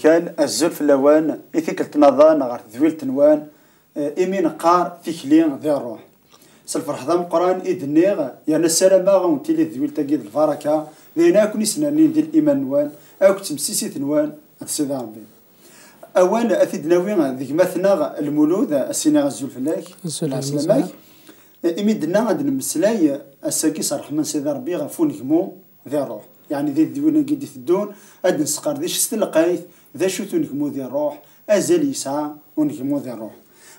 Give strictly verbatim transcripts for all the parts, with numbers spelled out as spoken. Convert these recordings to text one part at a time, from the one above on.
Kal azul fell-awen, i tikkelt naḍan ɣer tedwilt-nwen, eh, imi neqqar tikli di ṛṛuḥ. S lferḥ d ameqqran i d-nniɣ, yerna ssarameɣ ad wen-tili tedwilt-agi d lbaraka, d ayen akk i sen-rnin di liman-nwen, akk d temsisit-nwen d Sidi Ṛebbi. Awal ad t-id-nawi d gma-tneɣ Lmulud, ad s-iniɣ azul fell-ak. Azul, lɛeslama-k. Imi d-nenna ad nemmeslay ass-agi s ṛṛeḥma n Sidi Ṛebbi ɣef unegmu di ṛṛuḥ. Yeɛni di, di win-agi d-iteddun, ad d-nesqerdec s telqayt d acu-t unegmu di ṛṛuḥ, azal yesɛa unegmu di ṛṛuḥ.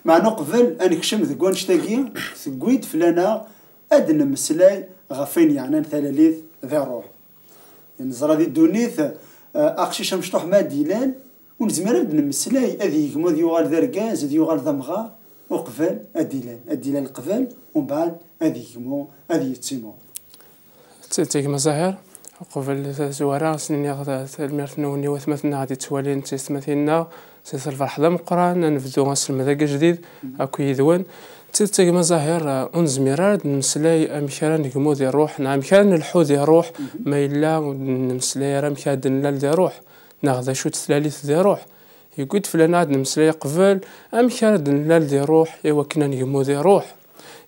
Meɛna uqbel ad nekcem deg wannect-agi, tewwi-d fell-aneɣ ad d-nemmeslay ɣef wayen yeɛnan talalit di ṛṛuḥ. Neẓra di ddunit, eh, aqcic amecṭuḥ ma ad d-ilal, ur nezmir ara ad d-nemmeslay ad yegmu, ad yuɣal d argaz, ad yuɣal d amɣar, uqbel ad d-ilal, ad d-ilal qbel, umbeɛd ad yegmu, ad yettimu. D tidet a gma Zahir, uqbel tazwara, ad sen-iniɣ ta-, tanemmirt-nwen i watmaten-nneɣ d-yettwalin d tiyessetmatin-nneɣ, s lferḥ d ameqqran, ad nebdu aselmed-agi ajdid akk yid-wen. D tidet a gma Zahir, ur nezmir ara ad d-nemmeslay amek ara negmu di ṛṛuḥ, neɣ amek ara nelḥu di ṛṛuḥ, ma yella ur d-nemmeslay ara amek ara d-nlal di ṛṛuḥ, neɣ d acu-tt tlalit di ṛṛuḥ. Yewwi-d fell-aneɣ ad d-nemmeslay qbel amek ara d-nlal di ṛṛuḥ i wakken ad negmu di ṛṛuḥ.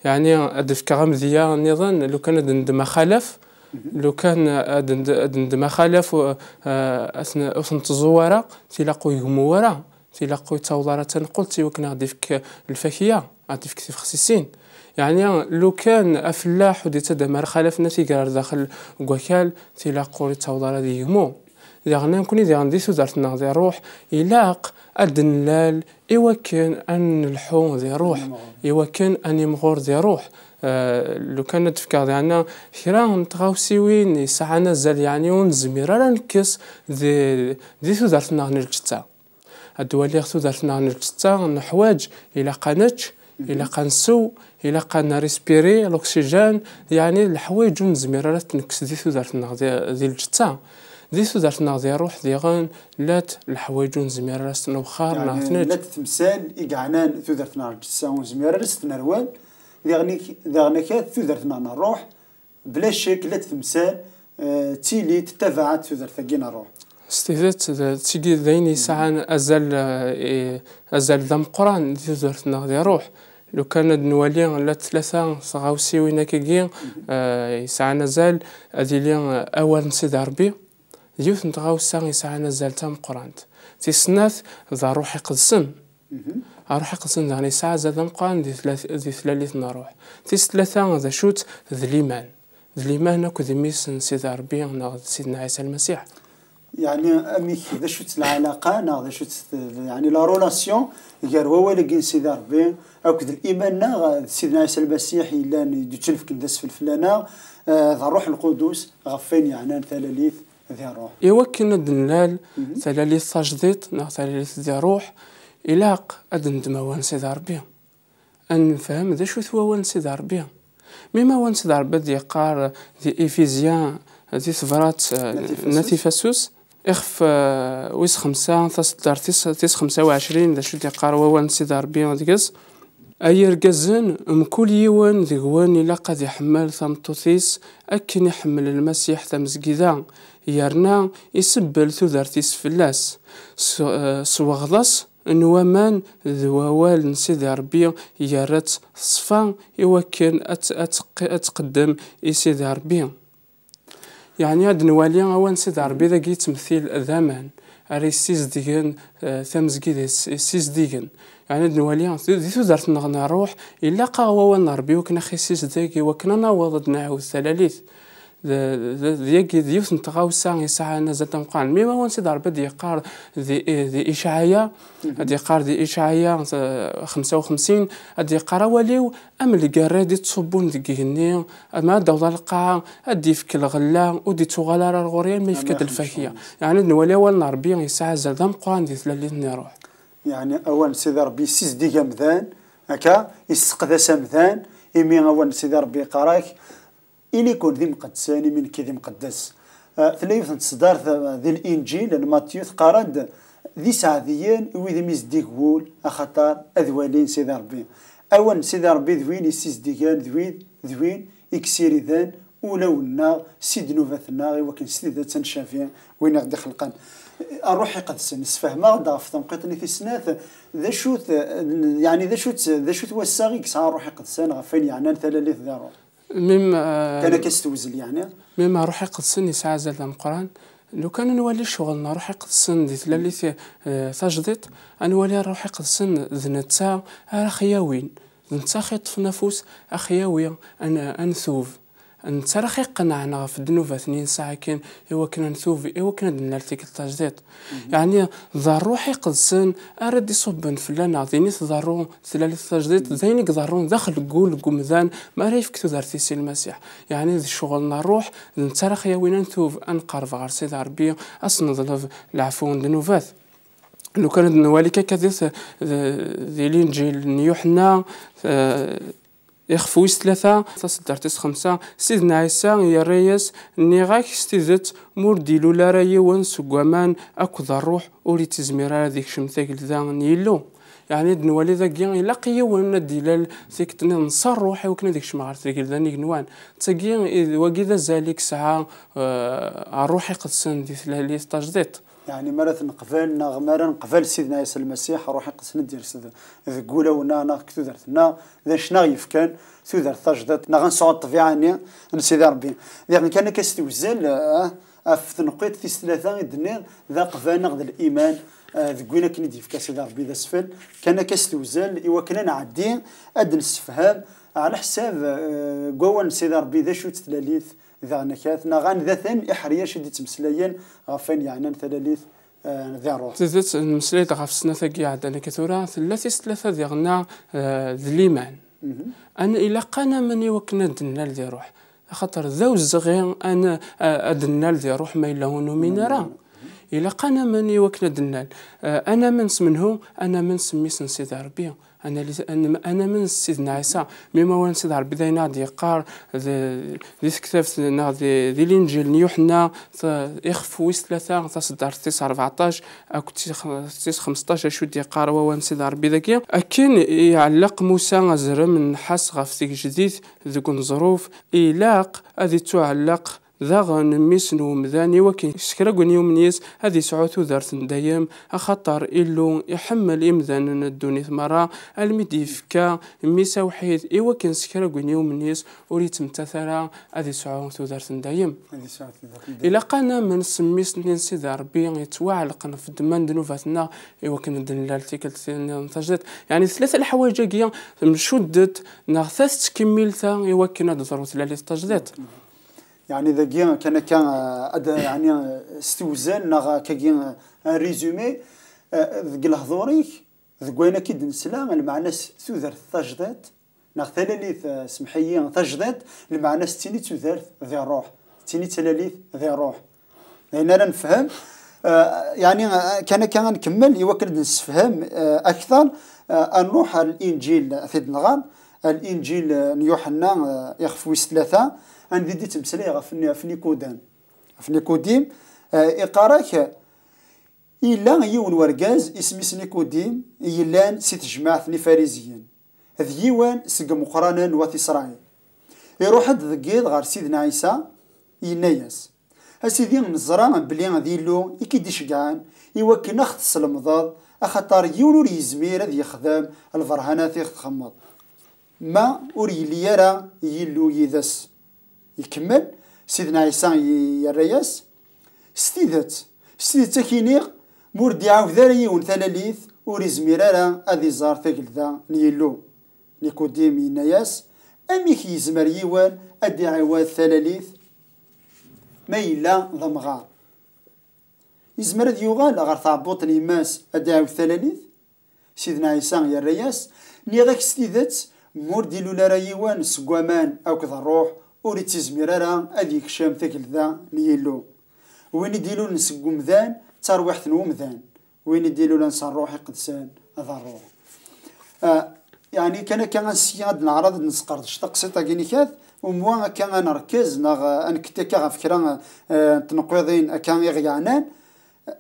Yeɛni ad d-fkeɣ amedya nniḍen, lukan ad d-neddem axalaf, lukan ad d-, ad d-neddem axalaf, uh, uh, ad t-n-, ur t-nettẓu ara, tilaq ur yegmu ara, tilaq ur yettaweḍ ara d taneqqult i wakken ad ɣ-d-ifk lfakya, ad ɣ-d-ifk tibexsisin. Yeɛni lukan afellaḥ ur d-yettaddam ara axalaf n ad t-iger daxel n wakal, tilaq ur yettaweḍ ara ad yegmu. Diɣen nekkni diɣen di tudert-nneɣ di ṛṛuḥ, ilaq ad d-nlal i wakken ad nelḥu di ṛṛuḥ, i wakken ad nimɣur di ṛṛuḥ. Eh, lukan ad d-fkeɣ diɣen kra n tɣawsiwin yesɛan azal, yeɛni ur nezmir ara ad nekkes di, di tudert-nneɣ n lǧetta. Ad d-waliɣ tudert-nneɣ n lǧetta, neḥwaǧ, ilaq ad nečč, ilaq ad nsew, ilaq ad nrispiri l'oxygène, yeɛni leḥwayeǧ ur nezmir ara ad t-nekkes di tudert-nneɣ di, di lǧetta. Di tudert-nneɣ di ṛṛuḥ diɣen, llant leḥwayeǧ ur nezmir ara ad s-nwexxer neɣ ad t-neǧǧ. Llant temsal i yeɛnan tudert-nneɣ n lǧetta ur nezmir ara ad s-nerwel, diɣen ak-, diɣen akka tudert-nneɣ n ṛṛuḥ, bla ccek, llant temsal, eh, tili tettabaɛet tudert-agi n ṛṛuḥ. S tidet, d, d tigi d ayen yesɛan azal, eh, i, azal d ameqqran di tudert-nneɣ di ṛṛuḥ. Lukan ad nwali, llant tlata tɣawsiwin akkagi, eh, yesɛan azal, ad yili, eh, awal n Sidi Ṛebbi, d yiwet n tɣawsa yesɛan azal d tameqqrant. Tis snat, d ṛṛuḥ iqedsen. Ṛṛuḥ iqedsen daɣen yesɛa azal d ameqqran di tla-, di tlalit n ṛṛuḥ. Tis tlata, d acu-tt? D liman. D liman akked mmi-s n Sidi Ṛebbi neɣ d Sidna Ɛisa Lmasiḥ. Yeɛni amek, d acu-tt lɛalaqa neɣ d acu-tt, yeɛni la relation gar wawal-agi n Sidi Ṛebbi akked liman-nneɣ d Sidna Ɛisa Lmasiḥ yellan i d-yettunefken d asfel fell-aneɣ, eh, d Ṛṛuḥ Lqudus ɣef wayen yeɛnan talalit di ṛṛuḥ. I wakken ad d-nlal talalit tajdiṭ neɣ talalit di ṛṛuḥ, ilaq ad d-neddem awal n Sidi Ṛebbi. Ad nefhem d acu-t wawal n Sidi Ṛebbi. Mi ma awal n Sidi Ṛebbi ad d-yeqqar di Ifizyan, di tebrat, eh, n At Ifasus, ixef, eh, wis xemsa, taseddart tis, tis xemsa u ɛecrin, d acu d-yeqqar wawal n Sidi Ṛebbi deg-s? Ay irgazen, mkul yiwen deg-wen ilaq ad iḥemmel tameṭṭut-is akken iḥemmel Lmasiḥ tamezgida, yerna isebbel tudert-is fell-as. S-, eh, s weɣḍas n waman d wawal n Sidi Ṛebbi yerra-tt teṣfa i wakken ad t-, ad teqq-, ad tqeddem i Sidi Ṛebbi. Yeɛni ad nwali awal n Sidi Ṛebbi dagi yettmettil d aman ara yessizdigen, eh, tamezgida yess-, yessizdigen. Yeɛni ad nwali di, di tudert-nneɣ n ṛṛuḥ, ilaq-aɣ wawal n Ṛebbi i wakken ad ɣ-yessizdeg, i wakken ad naweḍ ad nɛiwed talalit. D, d, d yagi d yiwet n tɣawsa yesɛan azal d ameqqran. Mi ma awal n Sidi Ṛebbi ad d-yeqqar di, di Icɛaya, ad d-yeqqar di Icɛaya, eh, xemsa u xemsin, ad d-yeqqar: "Awal-iw am lgerra i d-ittṣubbun deg igenni, ma ad d-taweḍ ɣer lqaɛa, ad d-yefk lɣella, ur d-ittuɣal ara ar ɣur-i, alma yefka-d lfakya." Yeɛni ad nwali awal n Ṛebbi yesɛa azal d ameqqran di tlalit n ṛṛuḥ. Yeɛni awal n Sidi Ṛebbi yessizdig amdan, akka, yesseqdas amdan, imi awal n Sidi Ṛebbi yeqqar-ak: "Ili-ken d imqeddsen, imi nekk d imqeddes." Ah, tella yiwet n tseddart, ah, di Linǧil n Matyu, teqqar-d: "D iseɛdiyen i wid imi zeddig wul, axaṭer ad walin Sidi Ṛebbi." Awal n Sidi Ṛebbi d win yessizdigen, d wid, d win i yessiriden ulawen-nneɣ si ddnubat-nneɣ, i wakken s tidet ad ncabi win i ɣ-d-ixelqen. Ṛṛuḥ iqedsen, ssefhem-aɣ-d ɣef tenqiḍt-nni tis snat, d acu-t, yeɛni d acu-t, d acu-t wassaɣ i yesɛa Ṛṛuḥ iqedsen ɣef wayen yeɛnan talalit di ṛṛuḥ? Mim, eh, Kan akka s tewzel, yeɛni? Mim Ṛṛuḥ iqedsen yesɛa azal d ameqqran. Lukan ad nwali ccɣel n Ṛṛuḥ iqedsen di tlalit, eh, tajdiṭ, ad nwali Ṛṛuḥ iqedsen d netta ara ɣ-yawin, d netta ara ɣ-iṭṭfen afus, a ɣ-yawi ad n-, ad ntub. D netta ara ɣ-iqenɛen ɣef ddnubat-nni nesɛa akken i wakken ad ntub, i wakken ad d-nal tikkelt tajdiṭ. Yeɛni d Ṛṛuḥ iqedsen ara d-iṣubben fell-aneɣ, d ayen i tḍerru tlalit tajdiṭ, d ayen i iḍerrun daxel n wul n umdan mi ara yefk tudert-is i Lmasiḥ. Yeɛni d ccɣel n Ṛṛuḥ, d netta ara ɣ-yawin ad ntub, ad nqerreb ɣer Sidi Ṛebbi, ad s-neḍleb leɛfu n ddnubat. Lukan ad nwali akka di, di, di Linǧil n Yuḥenna, eh, ixef wis tlata, taseddart tis xemsa, Sidna Ɛisa yerra-yas: "Nniɣ-ak s tidet, ma ur d-ilul ara yiwen seg waman akked ṛṛuḥ, ur ittizmir ara ad ikcem tagelda n Yillu." Yeɛni ad nwali dagi, ilaq i yiwen ad d-ilal tikkelt nniḍen s ṛṛuḥ i wakken ad ikcem ɣer tagelda n igenwan. D tagi, i d, wagi d azal i yesɛa, eh, Ṛṛuḥ iqedsen di tlalit tajdiṭ. Yeɛni mi ara t-neqbal, neɣ mi ara neqbal Sidna Ɛisa Lmasiḥ, Ṛṛuḥ iqedsen ad d-yers d-, deg wulawen-nneɣ, neɣ deg tudert-nneɣ, d anect-nneɣ yefkan tudert tajdiṭ, neɣ ad nesɛu ṭṭbiɛa-nni n Sidi Ṛebbi. Diɣen kan akka s tewzel, eh, ɣef tenqiḍt tis tlata i d-tenniḍ, d aqbal neɣ d liman, eh, deg win akken i d-yefka Sidi Ṛebbi d asfel, kan akka s tewzel, i wakken ad nɛeddi, ad d-nessefhem, ɛla ḥsab, eh, n wawal n Sidi Ṛebbi, d acu-tt tlalit, daɣen akat, neɣ anda-ten iḥeryac i d-ittmeslayen ɣef wayen yeɛnan talalit, eh, di ṛṛuḥ. Tidet, nmeslay-d ɣef snat-agi iɛeddan akka tura, tella tis tlata diɣen, eh, d liman. An-, ilaq ad namen i wakken ad d-nnal di ṛṛuḥ. Axaṭer d awezɣi an-, a-, ad d-nnal di ṛṛuḥ ma yella ur numin ara. Ilaq ad namen i wakken ad d-nnal. Eh, ad namen s menhu? Ad namen s mmi-s n Sidi Ṛebbi. Ad nali-, ad n-, ad namen s Sidna Ɛisa. Mi ma wala Sidi Ṛebbi d ayen ad d-yeqqar di, di tektabt neɣ di, di Linǧil n Yuḥenna, ta-, ixef wis tlata, taseddart tis rbeɛṭac akked tis x-, tis xmesṭac, acu d-yeqqar wawal n Sidi Ṛebbi dagi. Akken iɛelleq Musa azrem n nnḥas ɣef tgejdit deg uneẓruf, ilaq ad ittuɛelleq daɣen mmi-s n umdan, i wakken s kra n win yumen yis ad yesɛu tudert n dayem, axaṭer Illu iḥemmel imdanen n ddunit merra, almi d-yefka mmi-s awḥid, i wakken s kra n win yumen yis ur yettmettat ara, ad yesɛu tudert n dayem. Ad yesɛu tudert n dayem. Ilaq ad namen s mmi-s-nni n Sidi Ṛebbi yettwaɛelqen ɣef ddemma n ddnubat-nneɣ, i wakken ad d-nlal tikkelt nniḍen tajdiṭ. Yeɛni tlata leḥwayeǧ-agi mcuddet, neɣ ta tettkemmil ta, i wakken ad d-teḍru tlalit tajdiṭ. Yeɛni dagi kan akka, eh, ad, yeɛni, eh, s tewzel neɣ akkagi, eh, un résumé, eh, deg lehdur-ik, deg wayen akka i d-nesla, lmeɛna-s tudert tajdiṭ, neɣ talalit, eh, semḥ-iyi, tajdiṭ, lmeɛna-s d tin i d tudert di ṛṛuḥ, d tin i d talalit di ṛṛuḥ. D ayen ara nefhem, eh, yeɛni, eh, kan akka ad nkemmel, i wakken ad nessefhem, eh, akteṛ, eh, ad nruḥ ar Linǧil, ad t-id-nɣer, Linǧil, eh, n Yuḥenna, eh, ixef wis tlata, anda i d-ittmeslay ɣef Ni-, ɣef Nikudam. Ɣef Nikudim, eh, iqqar-ak, yella yiwen wergaz, isem-is Nikudim, yellan si tejmaɛt n Ifariziyen. D yiwen seg imeqqranen n wat Isṛayil. Iruḥ-d deg yiḍ ɣer Sidna Ɛisa, yenna-yas: "A Sidi, neẓra belli d Illu i k-id-iceggɛen i wakken ad ɣ-teslemdeḍ, axaṭer yiwen ur yezmir ad yexdem lberhanat i ɣ-txemmeḍ, ma ur yelli ara Yillu yid-s." Ikemmel, Sidna Ɛisa i-, yerra-yas: "S tidet, s tidet ak-iniɣ, ma ur d-iɛawed ara yiwen talalit, ur izmir ara ad iẓer tagelda n Yillu." Nikudim yenna-yas: "Amek yezmer yiwen ad iɛiwed talalit ma yella d amɣar? Yezmer ad yuɣal ɣer tɛebbuḍt n yemma-s ad iɛiwed talalit?" Sidna Ɛisa yerra-yas: "Nniɣ-ak s tidet, ma ur d-ilul ara yiwen seg waman akked ṛṛuḥ, ur ittizmir ara ad yekcem tagelda n Yillu. Win i d-ilulen seg umdan, d tarwiḥt n umdan. Win i d-ilulen s ṛṛuḥ iqedsen, d ṛṛuḥ." Ah, yeɛni kan akka ad nsekki, ad neɛreḍ ad nesqerdec taqsiṭ-agi nikat, umwa akka ad nerkez neɣ, ah, ad nekket akka ɣef kra, ah, n tneqwiḍin akka i ɣ-yeɛnan.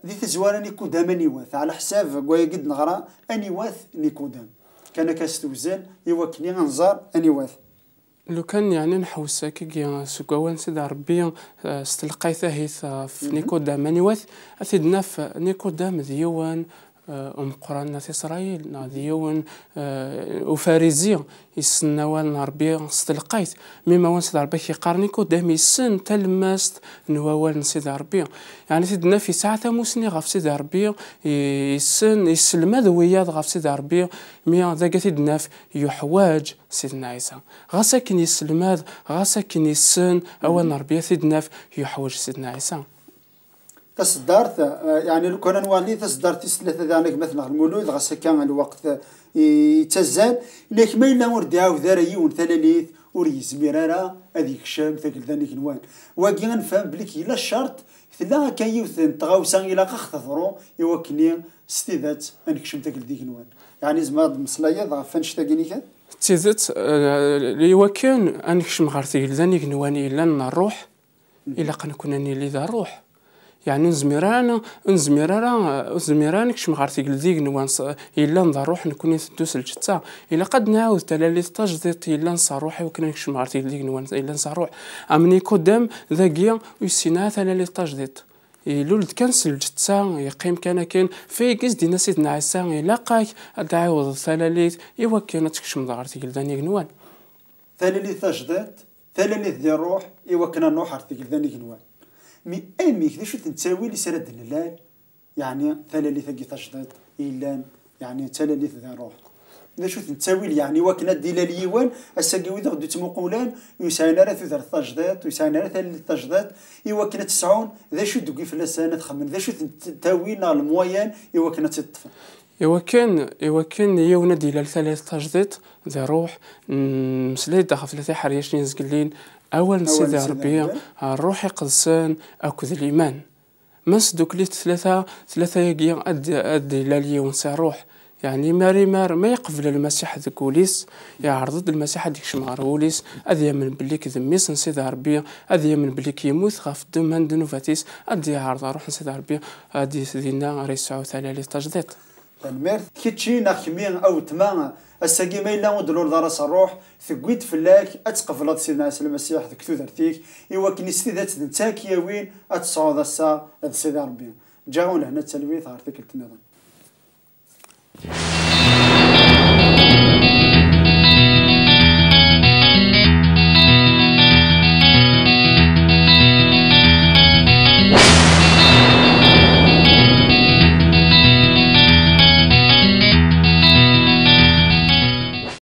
Di tazwara, Nikudam aniwa-t? Ɛla ḥsab n wayagi d-neɣra, aniwa-t Nikudam? Kan akka s tewzel, i wakken ad nẓer aniwa-t. Lukan yeɛni nḥewwes akkagi seg wawal n Sidi Ṛebbi, eh, s telqayt ahit ɣef Nikodam. Aniwa-t? Ad t-id-naf Nikodam d yiwen, eh, umeqqran n At Isṛayil, neɣ d yiwen, eh, ufarizi, yessen awal n Ṛebbi s telqayt. Mi ma wawal n Sidi Ṛebbi ak-yeqqar Nikodam yessen talemmast n wawal n Sidi Ṛebbi. Yeɛni ad t-id-naf yesɛa tamusni ɣef Sidi Ṛebbi, yessen, yesselmad wiyaḍ ɣef Sidi Ṛebbi, mi dagi ad t-id-naf yuḥwaǧ Sidna Ɛisa. Ɣas akken yesselmad, ɣas akken yessen awal n Ṛebbi, ad t-id-naf yuḥwaǧ Sidna Ɛisa. Taseddart, eh, yeɛni lukan ad nwali taseddart tis tlata daɣen a gma-tneɣ Lmulud, ɣas akka lweqt, eh, yettazzal, nek ma yella ur d-iɛawed ara yiwen talalit, ur yezmir ara ad yekcem tagelda n igenwan. Wagi ad nefhem belli yella ccerṭ, tella akka yiwet n tɣawsa ilaq ad ɣ-teḍru i wakken s tidet ad nekcem tagelda n igenwan. Yeɛni zemreɣ ad d-meslayeḍ ɣef annect-agi-nni kan? D tidet, eh, i wakken ad nekcem ɣer tagelda n igenwan yellan n ṛṛuḥ, ilaq nekkni ad nili d ṛṛuḥ. Yeɛni ur nezmir ara, ur nezmir ara, ur nezmir ara ad nekcem ɣer tagelda n igenwan s-, yellan d ṛṛuḥ, nekkni nteddu s lǧetta. Ilaq ad nɛawed talalit tajdiṭ yellan s ṛṛuḥ i wakken ad nekcem ɣer tagelda n igenwan yellan s ṛṛuḥ. Am Nikodam, dagi ur yessin ara talalit tajdiṭ. Ilul-d kan s lǧetta, yeqqim kan akken. Fayagi i s-d-yenna Sidna Ɛisa, ilaq-ak ad d-tɛiwdeḍ talalit i wakken ad tkecmeḍ ɣer tagelda n igenwan. Talalit tajdiṭ, talalit di ṛṛuḥ, i wakken ad nruḥ ɣer tagelda n igenwan. Mi amek, d acu-t ttawil i s ara d-nlal, yeɛni talalit-agi tajdiṭ yellan, yeɛni talalit di ṛṛuḥ? D acu-t ttawil, yeɛni, i wakken ad d-ilal yiwen, ass-agi wid i ɣ-d-ittmuqulen, ur yesɛin ara tudert tajdiṭ, ur yesɛin ara talalit tajdiṭ, i wakken ad tt-sɛun, d acu i d-tewwi fell-asen ad xemmen, d acu-t ttawil neɣ lemwayan i wakken ad tt-ṭṭfen? I wakken, i wakken yiwen ad d-ilal talalit tajdiṭ di ṛṛuḥ, nmeslay-d ɣef tlata iḥercacen izgellin, awal n Sidi Ṛebbi, ṛṛuḥ iqedsen akked liman. Ma sduklit tlata, tlata-agi ad d-, ad d-ilal yiwen si ṛṛuḥ. Yeɛni mar i mar, ma yeqbel Lmasiḥ deg wul-is, yeɛreḍ-d Lmasiḥ ad d-ikcem ɣer wul-is, ad yamen belli-k d mmi-s n Sidi Ṛebbi, ad yamen belli-k yemmut ɣef ddemma n ddnubat-is, ad d-yeɛreḍ ṛṛuḥ n Sidi Ṛebbi, ad d-, dinna ara yesɛu talalit tajdiṭ. Tanemmirt. Kečči neɣ kemmi a weltma, ass-agi ma yella ur d-tluleḍ ara s ṛṛuḥ, tewwi-d fell-ak ad tqebleḍ Sidna Ɛisa Lmasiḥ deg tudert-ik, i wakken s tidet d netta ad k-yawin ad tesɛuḍ ass-a d Sidi Ṛebbi. Ǧǧiɣ-awen lehna d talwit ɣer tikkelt nniḍen.